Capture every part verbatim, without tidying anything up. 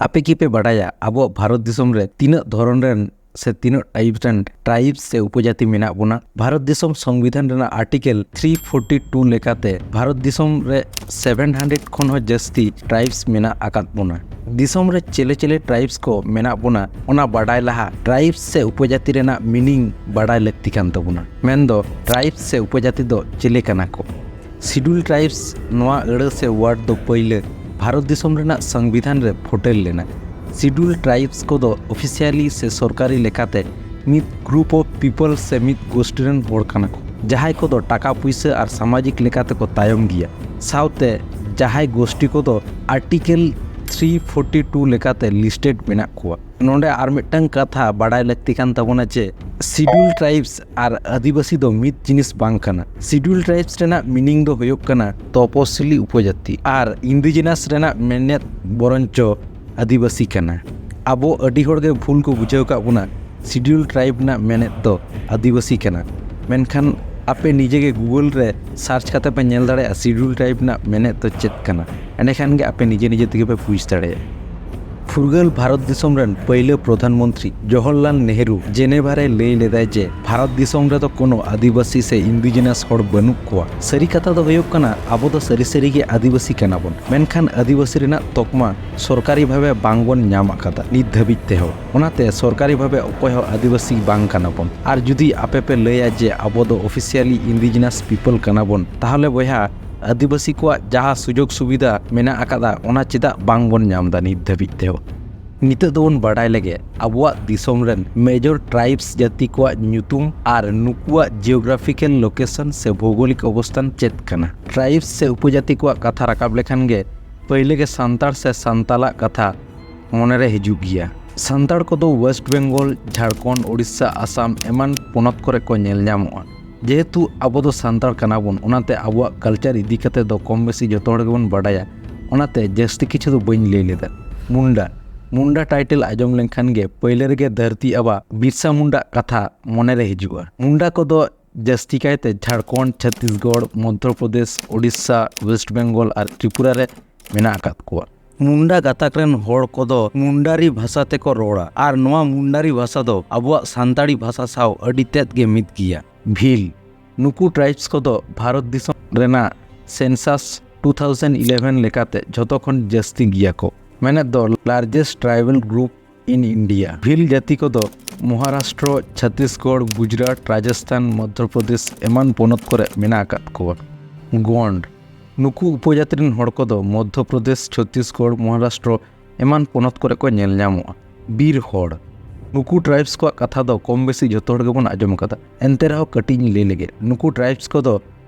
ᱟᱯᱮ ᱠᱤ ᱯᱮ ᱵᱟᱰᱟᱭᱟ ᱟᱵᱚᱣᱟᱜ ᱵᱷᱟᱨᱚᱛ ᱫᱤᱥᱚᱢ ᱨᱮ ᱛᱤᱱᱟᱹᱜ ᱫᱷᱚᱨᱚᱱ ᱨᱮᱱ ᱥᱮ ᱛᱤᱱᱟᱹᱜ ᱴᱟᱭᱤᱯ ᱨᱮᱱ ᱴᱨᱟᱭᱤᱵᱽ ᱥᱮ ᱩᱯᱚᱡᱟᱹᱛᱤ ᱢᱮᱱᱟᱜ ᱵᱚᱱᱟ? ᱵᱷᱟᱨᱚᱛ ᱫᱤᱥᱚᱢ ᱥᱚᱝᱵᱤᱫᱷᱟᱱ ᱨᱮᱱᱟᱜ ᱟᱨᱴᱤᱠᱮᱞ ᱛᱷᱨᱤ ᱯᱷᱳᱨᱴᱤ ᱴᱩ ᱞᱮᱠᱟᱛᱮ ᱵᱷᱟᱨᱚᱛ ᱫᱤᱥᱚᱢ ᱨᱮ ᱥᱮᱵᱷᱮᱱ ᱦᱟᱱᱰᱨᱮᱰ ᱠᱷᱚᱱ ᱦᱚᱸ ᱡᱟᱹᱥᱛᱤ ᱴᱨᱟᱭᱤᱵᱽᱥ ᱢᱮᱱᱟᱜ ᱟᱠᱟᱫ ᱵᱚᱱᱟ᱾ ᱫᱤᱥᱚᱢ ᱨᱮ ᱪᱮᱞᱮ ᱪᱮᱞᱮ ᱴᱨᱟᱭᱤᱵᱽᱥ ᱠᱚ ᱢᱮᱱᱟᱜ ᱵᱚᱱᱟ, ᱚᱱᱟ ᱵᱟᱰᱟᱭ ᱞᱟᱦᱟ ᱴᱨᱟᱭᱤᱵᱽᱥ ᱥᱮ ᱩᱯᱚᱡᱟᱹᱛᱤ ᱨᱮᱱᱟᱜ ᱢᱤᱱᱤᱝ ᱵᱟᱰᱟᱭ ᱞᱟᱹᱠᱛᱤ ᱠᱟᱱ ᱛᱟᱵᱚᱱᱟ᱾ ᱢᱮᱱᱫᱚ ᱴᱨᱟᱭᱤᱵᱽᱥ ᱥᱮ ᱩᱯᱚᱡᱟᱹᱛᱤ ᱫᱚ ᱪᱮᱞᱮ ᱠᱟᱱᱟ ᱠᱚ? ᱥᱤᱰᱩᱞ ᱴᱨᱟᱭᱤᱵᱽᱥ ᱱᱚᱣᱟ ᱟᱹᱲᱟᱹ ᱥᱮ ᱣᱟᱨᱰ ᱫᱚ ᱯᱟᱹᱭᱞᱟᱹ ᱵᱷᱟᱨᱚᱛ ᱫᱤᱥᱚᱢ ᱨᱮᱱᱟᱜ ᱥᱚᱝᱵᱤᱫᱷᱟᱱ ᱨᱮ ᱯᱷᱚᱴᱮᱞ ᱞᱮᱱᱟ᱾ ᱥᱤᱰᱩᱞ ᱴᱨᱟᱭᱤᱵᱽᱥ ᱠᱚᱫᱚ ᱚᱯᱷᱤᱥᱤᱭᱟᱞᱤ ᱥᱮ ᱥᱚᱨᱠᱟᱨᱤ ᱞᱮᱠᱟᱛᱮ ᱢᱤᱫ ᱜᱨᱩᱯ ᱚᱯᱷ ᱯᱤᱯᱚᱞ ᱥᱮ ᱢᱤᱫ ᱜᱳᱥᱴᱤ ᱨᱮᱱ ᱦᱚᱲ ᱠᱟᱱᱟ ᱠᱚ, ᱡᱟᱦᱟᱸᱭ ᱠᱚᱫᱚ ᱴᱟᱠᱟ ᱯᱩᱭᱥᱟᱹ ᱟᱨ ᱥᱟᱢᱟᱡᱤᱠ ᱞᱮᱠᱟᱛᱮ ᱠᱚ ᱛᱟᱭᱚᱢ ᱜᱮᱭᱟ᱾ ᱥᱟᱶᱛᱮ ᱡᱟᱦᱟᱸᱭ ᱜᱳᱥᱴᱤ ᱠᱚᱫᱚ ᱟᱨᱴᱤᱠᱮᱞ ᱛᱷᱨᱤ ᱯᱷᱳᱨᱴᱤ ᱴᱩ ᱞᱮᱠᱟᱛᱮ ᱞᱤᱥᱴᱮᱰ ᱢᱮᱱᱟᱜ ᱠᱚᱣᱟ᱾ ᱱᱚᱰᱮ ᱟᱨ ᱢᱤᱫᱴᱟᱝ ᱠᱟᱛᱷᱟ ᱵᱟᱰᱟᱭ ᱞᱟᱹᱠᱛᱤ ᱠᱟᱱ ᱛᱟᱵᱚᱱᱟ ᱡᱮ ᱥᱤᱰᱩᱞ ᱴᱨᱟᱭᱤᱵᱽᱥ ᱟᱨ ᱟᱹᱫᱤᱵᱟᱹᱥᱤ ᱫᱚ ᱢᱤᱫ ᱡᱤᱱᱤᱥ ᱵᱟᱝ ᱠᱟᱱᱟ᱾ ᱥᱤᱰᱩᱞ ᱴᱨᱟᱭᱤᱵᱽᱥ ᱨᱮᱱᱟᱜ ᱢᱤᱱᱤᱝ ᱫᱚ ᱦᱩᱭᱩᱜ ᱠᱟᱱᱟ ᱛᱚᱯᱚᱥᱤᱞᱤ ᱩᱯᱚᱡᱟᱹᱛᱤ ᱟᱨ ᱤᱱᱰᱤᱡᱤᱱᱟᱥ ᱨᱮᱱᱟᱜ ᱢᱮᱱᱮᱛ ᱵᱚᱨᱚᱱᱪᱚ ᱟᱹᱫᱤᱵᱟᱹᱥᱤ ᱠᱟᱱᱟ᱾ ᱟᱵᱚ ᱟᱹᱰᱤ ᱦᱚᱲ ᱜᱮ ᱵᱷᱩᱞ ᱠᱚ ᱵᱩᱡᱷᱟᱹᱣ ᱠᱟᱜ ᱵᱚᱱᱟ, ᱥᱤᱰᱩᱞ ᱴᱨᱟᱭᱤᱵᱽ ᱨᱮᱱᱟᱜ ᱢᱮᱱᱮᱛ ᱫᱚ ᱟᱹᱫᱤᱵᱟᱹᱥᱤ ᱠᱟᱱᱟ᱾ ᱢᱮᱱᱠᱷᱟᱱ ᱟᱯᱮ ᱱᱤᱡᱮ ᱜᱮ ᱜᱩᱜᱚᱞ ᱨᱮ ᱥᱟᱨᱪ ᱠᱟᱛᱮ ᱯᱮ ᱧᱮᱞ ᱫᱟᱲᱮᱭᱟᱜᱼᱟ ᱥᱤᱰᱩᱞ ᱴᱨᱟᱭᱤᱵᱽ ᱨᱮᱱᱟᱜ ᱢᱮᱱᱮᱛ ᱫᱚ ᱪᱮᱫ ᱠᱟᱱᱟ᱾ ᱮᱸᱰᱮᱠᱷᱟᱱ ᱜᱮ ᱟᱯᱮ ᱱᱤᱡᱮ ᱱᱤᱡᱮ ᱛᱮᱜᱮ ᱯᱮ ᱵᱩᱡᱽ ᱫᱟᱲᱮᱭᱟᱜᱼᱟ᱾ ᱯᱷᱩᱨᱜᱟᱹᱞ ᱵᱷᱟᱨᱚᱛ ᱫᱤᱥᱚᱢ ᱨᱮᱱ ᱯᱟᱹᱭᱞᱟᱹ ᱯᱨᱚᱫᱷᱟᱱ ᱢᱚᱱᱛᱨᱤ ᱡᱚᱦᱚᱨᱞᱟᱞ ᱱᱮᱦᱨᱩ ᱡᱮᱱᱮᱵᱷᱟ ᱨᱮ ᱞᱟᱹᱭ ᱞᱮᱫᱟᱭ ᱡᱮ ᱵᱷᱟᱨᱚᱛ ᱫᱤᱥᱚᱢ ᱨᱮᱫᱚ ᱠᱳᱱᱳ ᱟᱹᱫᱤᱵᱟᱹᱥᱤ ᱥᱮ ᱤᱱᱰᱤᱡᱤᱱᱟᱥ ᱦᱚᱲ ᱵᱟᱹᱱᱩᱜ ᱠᱚᱣᱟ᱾ ᱥᱟᱹᱨᱤ ᱠᱟᱛᱷᱟ ᱫᱚ ᱦᱩᱭᱩᱜ ᱠᱟᱱᱟ, ᱟᱵᱚ ᱫᱚ ᱥᱟᱹᱨᱤ ᱥᱟᱹᱨᱤ ᱜᱮ ᱟᱹᱫᱤᱵᱟᱹᱥᱤ ᱠᱟᱱᱟ ᱵᱚᱱ, ᱢᱮᱱᱠᱷᱟᱱ ᱟᱹᱫᱤᱵᱟᱹᱥᱤ ᱨᱮᱱᱟᱜ ᱛᱚᱠᱢᱟ ᱥᱚᱨᱠᱟᱨᱤ ᱵᱷᱟᱵᱮ ᱵᱟᱝ ᱵᱚᱱ ᱧᱟᱢ ᱟᱠᱟᱫᱟ ᱱᱤᱛ ᱫᱷᱟᱹᱵᱤᱡ ᱛᱮᱦᱚᱸ᱾ ᱚᱱᱟᱛᱮ ᱥᱚᱨᱠᱟᱨᱤ ᱵᱷᱟᱵᱮ ᱚᱠᱚᱭ ᱦᱚᱸ ᱟᱹᱫᱤᱵᱟᱹᱥᱤ ᱵᱟᱝ ᱠᱟᱱᱟ ᱵᱚᱱ᱾ ᱟᱨ ᱡᱩᱫᱤ ᱟᱯᱮ ᱯᱮ ᱞᱟᱹᱭᱟ ᱡᱮ ᱟᱵᱚ ᱫᱚ ᱚᱯᱷᱤᱥᱤᱭᱟᱞᱤ ᱤᱱᱰᱤᱡᱤᱱᱟᱥ ᱯᱤᱯᱚᱞ ᱠᱟᱱᱟ ᱵᱚᱱ, ᱛᱟᱦᱚᱞᱮ ᱵᱚᱭᱦᱟ, ᱟᱹᱫᱤᱵᱟᱹᱥᱤ ᱠᱚᱣᱟᱜ ᱡᱟᱦᱟᱸ ᱥᱩᱡᱳᱜᱽ ᱥᱩᱵᱤᱫᱷᱟ ᱢᱮᱱᱟᱜ ᱟᱠᱟᱫᱟ, ᱚᱱᱟ ᱪᱮᱫᱟᱜ ᱵᱟᱝ ᱵᱚᱱ ᱧᱟᱢ ᱮᱫᱟ ᱱᱤᱛ ᱫᱷᱟᱹᱵᱤᱡ ᱛᱮᱦᱚᱸ? ᱱᱤᱛᱚᱜ ᱫᱚᱵᱚᱱ ᱵᱟᱰᱟᱭ ᱞᱮᱜᱮ ᱟᱵᱚᱣᱟᱜ ᱫᱤᱥᱚᱢ ᱨᱮᱱ ᱢᱮᱡᱚᱨ ᱴᱨᱟᱭᱤᱵᱽᱥ ᱡᱟᱹᱛᱤ ᱠᱚᱣᱟᱜ ᱧᱩᱛᱩᱢ ᱟᱨ ᱱᱩᱠᱩᱣᱟᱜ ᱡᱤᱭᱳᱜᱨᱟᱯᱷᱤᱠᱮᱞ ᱞᱳᱠᱮᱥᱚᱱ ᱥᱮ ᱵᱷᱳᱜᱳᱞᱤᱠ ᱚᱵᱚᱥᱛᱷᱟᱱ ᱪᱮᱫ ᱠᱟᱱᱟ᱾ ᱴᱨᱟᱭᱤᱵᱽᱥ ᱥᱮ ᱩᱯᱚᱡᱟᱹᱛᱤ ᱠᱚᱣᱟᱜ ᱠᱟᱛᱷᱟ ᱨᱟᱠᱟᱵ ᱞᱮᱠᱷᱟᱱ ᱜᱮ ᱯᱟᱹᱭᱞᱟᱹ ᱜᱮ ᱥᱟᱱᱛᱟᱲ ᱥᱮ ᱥᱟᱱᱛᱟᱞᱟᱜ ᱠᱟᱛᱷᱟ ᱢᱚᱱᱮᱨᱮ ᱦᱤᱡᱩᱜ ᱜᱮᱭᱟ᱾ ᱥᱟᱱᱛᱟᱲ ᱠᱚᱫᱚ ᱳᱭᱮᱥᱴ ᱵᱮᱝᱜᱚᱞ, ᱡᱷᱟᱲᱠᱷᱚᱸᱰ, ᱳᱰᱤᱥᱟ, ᱟᱥᱟᱢ ᱮᱢᱟᱱ ᱯᱚᱱᱚᱛ ᱠᱚᱨᱮ ᱠᱚ ᱧᱮᱞ ᱧᱟᱢᱚᱜᱼᱟ᱾ ᱡᱮᱦᱮᱛᱩ ᱟᱵᱚ ᱫᱚ ᱥᱟᱱᱛᱟᱲ ᱠᱟᱱᱟ ᱵᱚᱱ, ᱚᱱᱟᱛᱮ ᱟᱵᱚᱣᱟᱜ ᱠᱟᱞᱪᱟᱨ ᱤᱫᱤ ᱠᱟᱛᱮ ᱫᱚ ᱠᱚᱢ ᱵᱮᱥᱤ ᱡᱚᱛᱚ ᱦᱚᱲ ᱜᱮᱵᱚᱱ ᱵᱟᱰᱟᱭᱟ᱾ ᱚᱱᱟᱛᱮ ᱡᱟᱹᱥᱛᱤ ᱠᱤᱪᱷᱩ ᱫᱚ ᱵᱟᱹᱧ ᱞᱟᱹᱭ ᱞᱮᱫᱟ᱾ ᱢᱩᱱᱰᱟ, ᱢᱩᱱᱰᱟ ᱴᱟᱭᱴᱮᱞ ᱟᱸᱡᱚᱢ ᱞᱮᱱᱠᱷᱟᱱ ᱜᱮ ᱯᱟᱹᱭᱞᱟᱹ ᱨᱮᱜᱮ ᱫᱷᱟᱹᱨᱛᱤ ᱟᱵᱟ ᱵᱤᱨᱥᱟ ᱢᱩᱱᱰᱟ ᱠᱟᱛᱷᱟ ᱢᱚᱱᱮᱨᱮ ᱦᱤᱡᱩᱜᱼᱟ᱾ ᱢᱩᱱᱰᱟ ᱠᱚᱫᱚ ᱡᱟᱹᱥᱛᱤ ᱠᱟᱭᱛᱮ ᱡᱷᱟᱲᱠᱷᱚᱸᱰ, ᱪᱷᱚᱛᱤᱥᱜᱚᱲ, ᱢᱚᱫᱽᱫᱷᱚ ᱯᱨᱚᱫᱮᱥ, ᱳᱰᱤᱥᱟ, ᱳᱭᱮᱥᱴ ᱵᱮᱝᱜᱚᱞ ᱟᱨ ᱛᱨᱤᱯᱩᱨᱟ ᱨᱮ ᱢᱮᱱᱟᱜ ᱟᱠᱟᱫ ᱠᱚᱣᱟ᱾ ᱢᱩᱱᱰᱟ ᱜᱟᱛᱟᱠ ᱨᱮᱱ ᱦᱚᱲ ᱠᱚᱫᱚ ᱢᱩᱱᱰᱟᱨᱤ ᱵᱷᱟᱥᱟ ᱛᱮᱠᱚ ᱨᱚᱲᱟ ᱟᱨ ᱱᱚᱣᱟ ᱢᱩᱱᱰᱟᱨᱤ ᱵᱷᱟᱥᱟ ᱫᱚ ᱟᱵᱚᱣᱟᱜ ᱥᱟᱱᱛᱟᱲᱤ ᱵᱷᱟᱥᱟ ᱥᱟᱶ ᱟᱹᱰᱤ ᱛᱮᱫ ᱜᱮ ᱢᱤᱫ ᱜᱮᱭᱟ᱾ ᱵᱷᱤᱞ, ᱱᱩᱠᱩ ᱴᱨᱟᱭᱤᱵᱥ ᱠᱚᱫᱚ ᱵᱷᱟᱨᱚᱛ ᱫᱤᱥᱚᱢ ᱨᱮᱱᱟᱜ ᱥᱮᱱᱥᱟᱥ ᱴᱩ ᱛᱷᱟᱣᱡᱮᱱᱰ ᱤᱞᱮᱵᱷᱮᱱ ᱞᱮᱠᱟᱛᱮ ᱡᱷᱚᱛᱚ ᱠᱷᱚᱱ ᱡᱟᱹᱥᱛᱤ ᱜᱮᱭᱟ ᱠᱚ, ᱢᱮᱱᱮᱫ ᱫᱚ largest tribal group in India. Bhil ᱡᱟᱹᱛᱤ ᱠᱚᱫᱚ ᱢᱚᱦᱟᱨᱟᱥᱴᱨᱚ, ᱪᱷᱚᱛᱤᱥᱜᱚᱲ, ᱜᱩᱡᱽᱨᱟᱴ, ᱨᱟᱡᱚᱥᱛᱷᱟᱱ, ᱢᱚᱫᱽᱫᱷᱚ ᱯᱨᱚᱫᱮᱥ ᱮᱢᱟᱱ ᱯᱚᱱᱚᱛ ᱠᱚᱨᱮ ᱢᱮᱱᱟᱜ ᱟᱠᱟᱫ ᱠᱚᱣᱟ᱾ ᱜᱚᱱᱰ, ᱱᱩᱠᱩ ᱩᱯᱚᱡᱟᱹᱛᱤ ᱨᱮᱱ ᱦᱚᱲ ᱠᱚᱫᱚ ᱢᱚᱫᱽᱫᱷᱚ ᱯᱨᱚᱫᱮᱥ, ᱪᱷᱚᱛᱤᱥᱜᱚᱲ, ᱢᱚᱦᱟᱨᱟᱥᱴᱨᱚ ᱮᱢᱟᱱ ᱯᱚᱱᱚᱛ ᱠᱚᱨᱮ ᱠᱚ ᱧᱮᱞ ᱧᱟᱢᱚᱜᱼᱟ᱾ ᱵᱤᱨ ᱦᱚᱲ, ᱱᱩᱠᱩ ᱴᱨᱟᱭᱤᱵᱥ ᱠᱚᱣᱟᱜ ᱠᱟᱛᱷᱟ ᱫᱚ ᱠᱚᱢ ᱵᱮᱥᱤ ᱡᱷᱚᱛᱚ ᱦᱚᱲ ᱜᱮᱵᱚᱱ ᱟᱸᱡᱚᱢ ᱟᱠᱟᱫᱟ, ᱮᱱᱛᱮ ᱨᱮᱦᱚᱸ ᱠᱟᱹᱴᱤᱡ ᱤᱧ ᱞᱟᱹᱭ ᱞᱮᱜᱮ᱾ ᱱᱩᱠᱩ ᱴᱨᱟᱭᱤᱵᱥ ᱠᱚᱫᱚ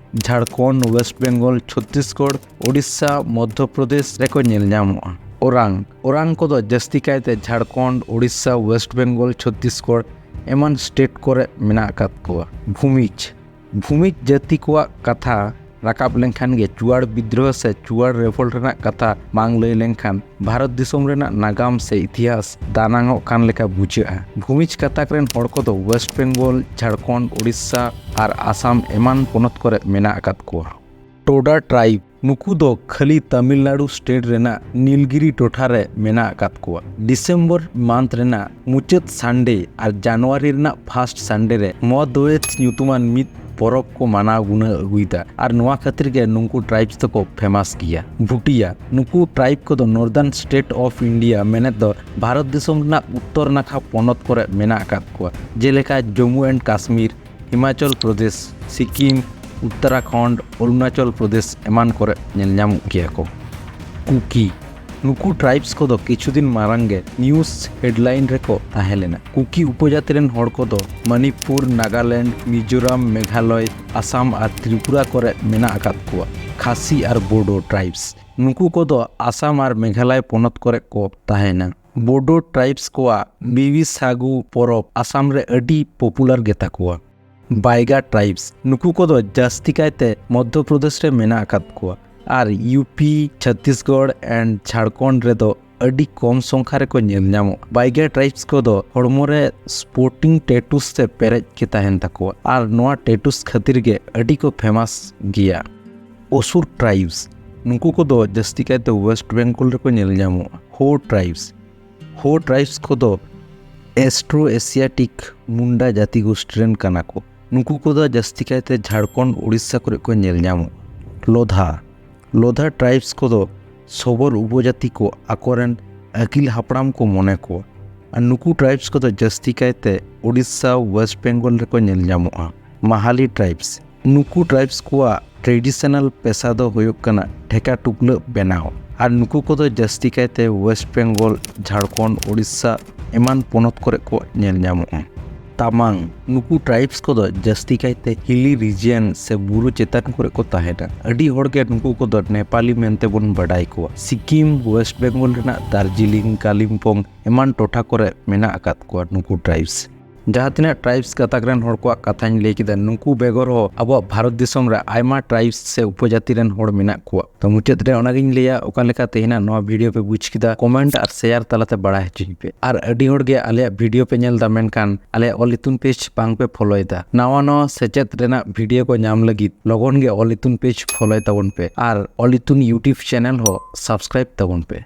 ᱡᱷᱟᱲᱠᱷᱚᱸᱰ, ᱳᱭᱮᱥᱴ ᱵᱮᱝᱜᱚᱞ, ᱪᱷᱚᱛᱤᱥᱜᱚᱲ, ᱳᱰᱤᱥᱟ, ᱢᱚᱫᱽᱫᱷᱚ ᱯᱨᱚᱫᱮᱥ ᱨᱮᱠᱚ ᱧᱮᱞ ᱧᱟᱢᱚᱜᱼᱟ᱾ ᱳᱨᱟᱝ, ᱳᱨᱟᱝ ᱠᱚᱫᱚ ᱡᱟᱹᱥᱛᱤ ᱠᱟᱭᱛᱮ ᱡᱷᱟᱲᱠᱷᱚᱸᱰ, ᱳᱰᱤᱥᱟ, ᱳᱭᱮᱥᱴ ᱵᱮᱝᱜᱚᱞ, ᱪᱷᱚᱛᱤᱥᱜᱚᱲ ᱮᱢᱟᱱ ᱥᱴᱮᱴ ᱠᱚᱨᱮ ᱢᱮᱱᱟᱜ ᱟᱠᱟᱫ ᱠᱚᱣᱟ᱾ ᱵᱷᱩᱢᱤᱡᱽ, ᱵᱷᱩᱢᱤᱡᱽ ᱡᱟᱹᱛᱤ ᱠᱚᱣᱟᱜ ᱠᱟᱛᱷᱟ ᱨᱟᱠᱟᱵ ᱞᱮᱱᱠᱷᱟᱱ ᱜᱮ ᱪᱩᱣᱟᱲ ᱵᱤᱫᱽᱫᱨᱳᱦᱚ ᱥᱮ ᱪᱩᱣᱟᱲ ᱨᱮᱵᱷᱚᱞᱴ ᱨᱮᱱᱟᱜ ᱠᱟᱛᱷᱟ ᱵᱟᱝ ᱞᱟᱹᱭ ᱞᱮᱱᱠᱷᱟᱱ ᱵᱷᱟᱨᱚᱛ ᱫᱤᱥᱚᱢ ᱨᱮᱱᱟᱜ ᱱᱟᱜᱟᱢ ᱥᱮ ᱤᱛᱤᱦᱟᱥ ᱫᱟᱱᱟᱝᱚᱜ ᱠᱟᱱ ᱞᱮᱠᱟ ᱵᱩᱡᱷᱟᱹᱜᱼᱟ᱾ ᱵᱷᱩᱢᱤᱡᱽ ᱜᱟᱛᱟᱠ ᱨᱮᱱ ᱦᱚᱲ ᱠᱚᱫᱚ ᱳᱭᱮᱥᱴ ᱵᱮᱝᱜᱚᱞ, ᱡᱷᱟᱲᱠᱷᱚᱸᱰ, ᱳᱰᱤᱥᱟ ᱟᱨ ᱟᱥᱟᱢ ᱮᱢᱟᱱ ᱯᱚᱱᱚᱛ ᱠᱚᱨᱮ ᱢᱮᱱᱟᱜ ᱟᱠᱟᱫ ᱠᱚᱣᱟ᱾ ᱴᱳᱰᱟ ᱴᱨᱟᱭᱤᱵᱽ, ᱱᱩᱠᱩ ᱫᱚ ᱠᱷᱟᱹᱞᱤ ᱛᱟᱢᱤᱞᱱᱟᱲᱩ ᱥᱴᱮᱴ ᱨᱮᱱᱟᱜ ᱱᱤᱞᱜᱤᱨᱤ ᱴᱚᱴᱷᱟ ᱨᱮ ᱢᱮᱱᱟᱜ ᱟᱠᱟᱫ ᱠᱚᱣᱟ᱾ ᱰᱤᱥᱮᱢᱵᱚᱨ ᱢᱟᱱᱛᱷ ᱨᱮᱱᱟᱜ ᱢᱩᱪᱟᱹᱫ ᱥᱟᱱᱰᱮ ᱟᱨ ᱡᱟᱱᱩᱣᱟᱨᱤ ᱨᱮᱱᱟᱜ ᱯᱷᱟᱥᱴ ᱥᱟᱱᱰᱮ ᱨᱮ ᱢᱚᱫᱳᱭᱮᱛ ᱧᱩᱛᱩᱢᱟᱱ ᱢᱤᱫ ᱯᱚᱨᱚᱵᱽ ᱠᱚ ᱢᱟᱱᱟᱣ ᱜᱩᱱᱟᱹᱣ ᱟᱹᱜᱩᱭᱮᱫᱟ ᱟᱨ ᱱᱚᱣᱟ ᱠᱷᱟᱹᱛᱤᱨ ᱜᱮ ᱱᱩᱠᱩ ᱴᱨᱟᱭᱤᱵᱽᱥ ᱫᱚᱠᱚ ᱯᱷᱮᱢᱟᱥ ᱜᱮᱭᱟ᱾ ᱵᱷᱩᱴᱤᱭᱟ, ᱱᱩᱠᱩ ᱴᱨᱟᱭᱤᱵᱽ ᱠᱚᱫᱚ ᱱᱚᱨᱫᱟᱨᱱ ᱥᱴᱮᱴ ᱚᱯᱷ ᱤᱱᱰᱤᱭᱟ, ᱢᱮᱱᱮᱫ ᱫᱚ ᱵᱷᱟᱨᱚᱛ ᱫᱤᱥᱚᱢ ᱨᱮᱱᱟᱜ ᱩᱛᱛᱚᱨ ᱱᱟᱠᱷᱟ ᱯᱚᱱᱚᱛ ᱠᱚᱨᱮ ᱢᱮᱱᱟᱜ ᱟᱠᱟᱫ ᱠᱚᱣᱟ, ᱡᱮᱞᱮᱠᱟ ᱡᱚᱢᱢᱩ ᱮᱱᱰ ᱠᱟᱥᱢᱤᱨ, ᱦᱤᱢᱟᱪᱚᱞ ᱯᱨᱚᱫᱮᱥ, ᱥᱤᱠᱤᱢ, ᱩᱛᱛᱚᱨᱟᱠᱷᱚᱸᱰ, ᱚᱨᱩᱱᱟᱪᱚᱞ ᱯᱨᱚᱫᱮᱥ ᱮᱢᱟᱱ ᱠᱚᱨᱮ ᱧᱮᱞ ᱧᱟᱢᱚᱜ ᱜᱮᱭᱟ ᱠᱚ᱾ ᱠᱩᱠᱤ, ᱱᱩᱠᱩ ᱴᱨᱟᱭᱤᱵᱽᱥ ᱠᱚᱫᱚ ᱠᱤᱪᱷᱩ ᱫᱤᱱ ᱢᱟᱲᱟᱝ ᱜᱮ ᱱᱤᱭᱩᱡᱽ ᱦᱮᱰᱞᱟᱭᱤᱱ ᱨᱮᱠᱚ ᱛᱟᱦᱮᱸ ᱞᱮᱱᱟ᱾ ᱠᱩᱠᱤ ᱩᱯᱚᱡᱟᱹᱛᱤ ᱨᱮᱱ ᱦᱚᱲ ᱠᱚᱫᱚ ᱢᱚᱱᱤᱯᱩᱨ, ᱱᱟᱜᱟᱞᱮᱱᱰ, ᱢᱤᱡᱳᱨᱟᱢ, ᱢᱮᱜᱷᱟᱞᱚᱭ, ᱟᱥᱟᱢ ᱟᱨ ᱛᱨᱤᱯᱩᱨᱟ ᱠᱚᱨᱮ ᱢᱮᱱᱟᱜ ᱟᱠᱟᱫ ᱠᱚᱣᱟ᱾ ᱠᱷᱟᱥᱤ ᱟᱨ ᱵᱳᱰᱳ ᱴᱨᱟᱭᱤᱵᱽᱥ, ᱱᱩᱠᱩ ᱠᱚᱫᱚ ᱟᱥᱟᱢ ᱟᱨ ᱢᱮᱜᱷᱟᱞᱚᱭ ᱯᱚᱱᱚᱛ ᱠᱚᱨᱮ ᱠᱚ ᱛᱟᱦᱮᱱᱟ᱾ ᱵᱳᱰᱳ ᱴᱨᱟᱭᱤᱵᱽᱥ ᱠᱚᱣᱟᱜ ᱵᱤᱣᱤᱥᱟᱜᱩ ᱯᱚᱨᱚᱵᱽ ᱟᱥᱟᱢ ᱨᱮ ᱟᱹᱰᱤ ᱯᱚᱯᱩᱞᱟᱨ ᱜᱮᱛᱟ ᱠᱚᱣᱟ᱾ ᱵᱟᱭᱜᱟ ᱴᱨᱟᱭᱤᱵᱽᱥ, ᱱᱩᱠᱩ ᱠᱚᱫᱚ ᱡᱟᱹᱥᱛᱤ ᱠᱟᱭᱛᱮ ᱢᱚᱫᱽᱫᱷᱚ ᱯᱨᱚᱫᱮᱥ ᱨᱮ ᱢᱮᱱᱟᱜ ᱟᱠᱟᱫ ᱠᱚᱣᱟ ᱟᱨ U P, Chhattisgarh and Jharkhand ᱨᱮᱫᱚ ᱟᱹᱰᱤ ᱠᱚᱢ ᱥᱚᱝᱠᱷᱟ ᱨᱮᱠᱚ ᱧᱮᱞ ᱧᱟᱢᱚᱜᱼᱟ᱾ ᱵᱟᱭᱜᱟ ᱴᱨᱟᱭᱤᱵᱽᱥ ᱠᱚᱫᱚ ᱦᱚᱲᱢᱚ ᱨᱮ ᱥᱯᱳᱨᱴᱤᱝ ᱴᱮᱴᱩᱥ ᱛᱮ ᱯᱮᱨᱮᱡ ᱜᱮ ᱛᱟᱦᱮᱱ ᱛᱟᱠᱚᱣᱟ ᱟᱨ ᱱᱚᱣᱟ ᱴᱮᱴᱩᱥ ᱠᱷᱟᱹᱛᱤᱨ ᱜᱮ ᱟᱹᱰᱤ ᱠᱚ ᱯᱷᱮᱢᱟᱥ ᱜᱮᱭᱟ᱾ ᱚᱥᱩᱨ ᱴᱨᱟᱭᱤᱵᱽᱥ, ᱱᱩᱠᱩ ᱠᱚᱫᱚ ᱡᱟᱹᱥᱛᱤ ᱠᱟᱭᱛᱮ ᱳᱭᱮᱥᱴ ᱵᱮᱝᱜᱚᱞ ᱨᱮᱠᱚ ᱧᱮᱞ ᱧᱟᱢᱚᱜᱼᱟ᱾ ᱦᱳ ᱴᱨᱟᱭᱤᱵᱥ, ᱦᱳ ᱴᱨᱟᱭᱤᱵᱥ ᱠᱚᱫᱚ ᱮᱥᱴᱨᱳ ᱮᱥᱤᱭᱟᱴᱤᱠ ᱢᱩᱱᱰᱟ ᱡᱟᱹᱛᱤ ᱜᱳᱥᱴᱤ ᱨᱮᱱ ᱠᱟᱱᱟ ᱠᱚ᱾ ᱱᱩᱠᱩ ᱠᱚᱫᱚ ᱡᱟᱹᱥᱛᱤ ᱠᱟᱭᱛᱮ ᱡᱷᱟᱲᱠᱷᱚᱸᱰ, ᱳᱰᱤᱥᱟ ᱠᱚᱨᱮ ᱠᱚ ᱧᱮᱞ ᱧᱟᱢᱚᱜᱼᱟ᱾ ᱞᱳᱫᱷᱟ, ᱞᱳᱫᱷᱟ ᱴᱨᱟᱭᱤᱵᱥ ᱠᱚᱫᱚ ᱥᱚᱵᱚᱨ ᱩᱯᱚᱡᱟᱹᱛᱤ ᱠᱚ ᱟᱠᱚᱨᱮᱱ ᱟᱹᱜᱤᱞ ᱦᱟᱯᱲᱟᱢ ᱠᱚ ᱢᱚᱱᱮ ᱠᱚᱣᱟ᱾ ᱟᱨ ᱱᱩᱠᱩ ᱴᱨᱟᱭᱤᱵᱥ ᱠᱚᱫᱚ ᱡᱟᱹᱥᱛᱤ ᱠᱟᱭᱛᱮ ᱳᱰᱤᱥᱟ, ᱳᱭᱮᱥᱴ ᱵᱮᱝᱜᱚᱞ ᱨᱮᱠᱚ ᱧᱮᱞ ᱧᱟᱢᱚᱜᱼᱟ᱾ ᱢᱟᱦᱟᱞᱤ ᱴᱨᱟᱭᱤᱵᱥ, ᱱᱩᱠᱩ ᱴᱨᱟᱭᱤᱵᱥ ᱠᱚᱣᱟᱜ ᱴᱨᱮᱰᱤᱥᱚᱱᱟᱞ ᱯᱮᱥᱟ ᱫᱚ ᱦᱩᱭᱩᱜ ᱠᱟᱱᱟ ᱴᱷᱮᱠᱟ ᱴᱩᱯᱞᱟᱹᱜ ᱵᱮᱱᱟᱣ᱾ ᱟᱨ ᱱᱩᱠᱩ ᱠᱚᱫᱚ ᱡᱟᱹᱥᱛᱤ ᱠᱟᱭᱛᱮ ᱳᱭᱮᱥᱴ ᱵᱮᱝᱜᱚᱞ, ᱡᱷᱟᱲᱠᱷᱚᱸᱰ, ᱳᱰᱤᱥᱟ ᱮᱢᱟᱱ ᱯᱚᱱᱚᱛ ᱠᱚᱨᱮ ᱠᱚ ᱧᱮᱞ ᱧᱟᱢᱚᱜᱼᱟ᱾ ᱛᱟᱢᱟᱝ, ᱱᱩᱠᱩ ᱴᱨᱟᱭᱤᱵᱥ ᱠᱚᱫᱚ ᱡᱟᱹᱥᱛᱤ ᱠᱟᱭᱛᱮ ᱦᱤᱞᱤ ᱨᱤᱡᱤᱭᱚᱱ ᱥᱮ ᱵᱩᱨᱩ ᱪᱮᱛᱟᱱ ᱠᱚᱨᱮ ᱠᱚ ᱛᱟᱦᱮᱱᱟ᱾ ᱟᱹᱰᱤ ᱦᱚᱲᱜᱮ ᱱᱩᱠᱩ ᱠᱚᱫᱚ ᱱᱮᱯᱟᱞᱤ ᱢᱮᱱᱛᱮ ᱵᱚᱱ ᱵᱟᱰᱟᱭ ᱠᱚᱣᱟ᱾ ᱥᱤᱠᱤᱢ, ᱳᱭᱮᱥᱴ ᱵᱮᱝᱜᱚᱞ ᱨᱮᱱᱟᱜ ᱫᱟᱨᱡᱤᱞᱤᱝ, ᱠᱟᱞᱤᱢᱯᱚᱝ ᱮᱢᱟᱱ ᱴᱚᱴᱷᱟ ᱠᱚᱨᱮ ᱢᱮᱱᱟᱜ ᱟᱠᱟᱫ ᱠᱚᱣᱟ ᱱᱩᱠᱩ ᱴᱨᱟᱭᱤᱵᱥ᱾ ᱡᱟᱦᱟᱸ ᱛᱤᱱᱟᱹᱜ ᱴᱨᱟᱭᱤᱵᱥ ᱜᱟᱛᱟᱠ ᱨᱮᱱ ᱦᱚᱲ ᱠᱚᱣᱟᱜ ᱠᱟᱛᱷᱟᱧ ᱞᱟᱹᱭ ᱠᱮᱫᱟ, ᱱᱩᱠᱩ ᱵᱮᱜᱚᱨ ᱦᱚᱸ ᱟᱵᱚᱣᱟᱜ ᱵᱷᱟᱨᱚᱛ ᱫᱤᱥᱚᱢ ᱨᱮ ᱟᱭᱢᱟ ᱴᱨᱟᱭᱤᱵᱥ ᱥᱮ ᱩᱯᱚᱡᱟᱹᱛᱤ ᱨᱮᱱ ᱦᱚᱲ ᱢᱮᱱᱟᱜ ᱠᱚᱣᱟ᱾ ᱛᱚ ᱢᱩᱪᱟᱹᱫ ᱨᱮ ᱚᱱᱟᱜᱤᱧ ᱞᱟᱹᱭᱟ, ᱚᱠᱟ ᱞᱮᱠᱟ ᱛᱮᱦᱮᱧᱟᱜ ᱱᱚᱣᱟ ᱵᱷᱤᱰᱤᱭᱳ ᱯᱮ ᱵᱩᱡᱽ ᱠᱮᱫᱟ, ᱠᱚᱢᱮᱱᱴ ᱟᱨ ᱥᱮᱭᱟᱨ ᱛᱟᱞᱟᱛᱮ ᱵᱟᱲᱟᱭ ᱦᱚᱪᱚᱧ ᱯᱮ᱾ ᱟᱨ ᱟᱹᱰᱤ ᱦᱚᱲᱜᱮ ᱟᱞᱮᱭᱟᱜ ᱵᱷᱤᱰᱤᱭᱳ ᱯᱮ ᱧᱮᱞ ᱮᱫᱟ, ᱢᱮᱱᱠᱷᱟᱱ ᱟᱞᱮᱭᱟᱜ ᱚᱞ ᱤᱛᱩᱱ ᱯᱮᱡᱽ ᱵᱟᱝ ᱯᱮ ᱯᱷᱚᱞᱳᱭᱮᱫᱟ᱾ ᱱᱟᱣᱟ ᱱᱟᱣᱟ ᱥᱮᱪᱮᱫ ᱨᱮᱱᱟᱜ ᱵᱷᱤᱰᱤᱭᱳ ᱠᱚ ᱧᱟᱢ ᱞᱟᱹᱜᱤᱫ ᱞᱚᱜᱚᱱ ᱜᱮ ᱚᱞ ᱤᱛᱩᱱ ᱯᱮᱡᱽ ᱯᱷᱚᱞᱳᱭ ᱛᱟᱵᱚᱱ ᱯᱮ ᱟᱨ ᱚᱞ ᱤᱛᱩᱱ YouTube ᱪᱮᱱᱮᱞ ᱦᱚᱸ ᱥᱟᱵᱥᱠᱨᱟᱭᱤᱵ ᱛᱟᱵᱚᱱ ᱯᱮ᱾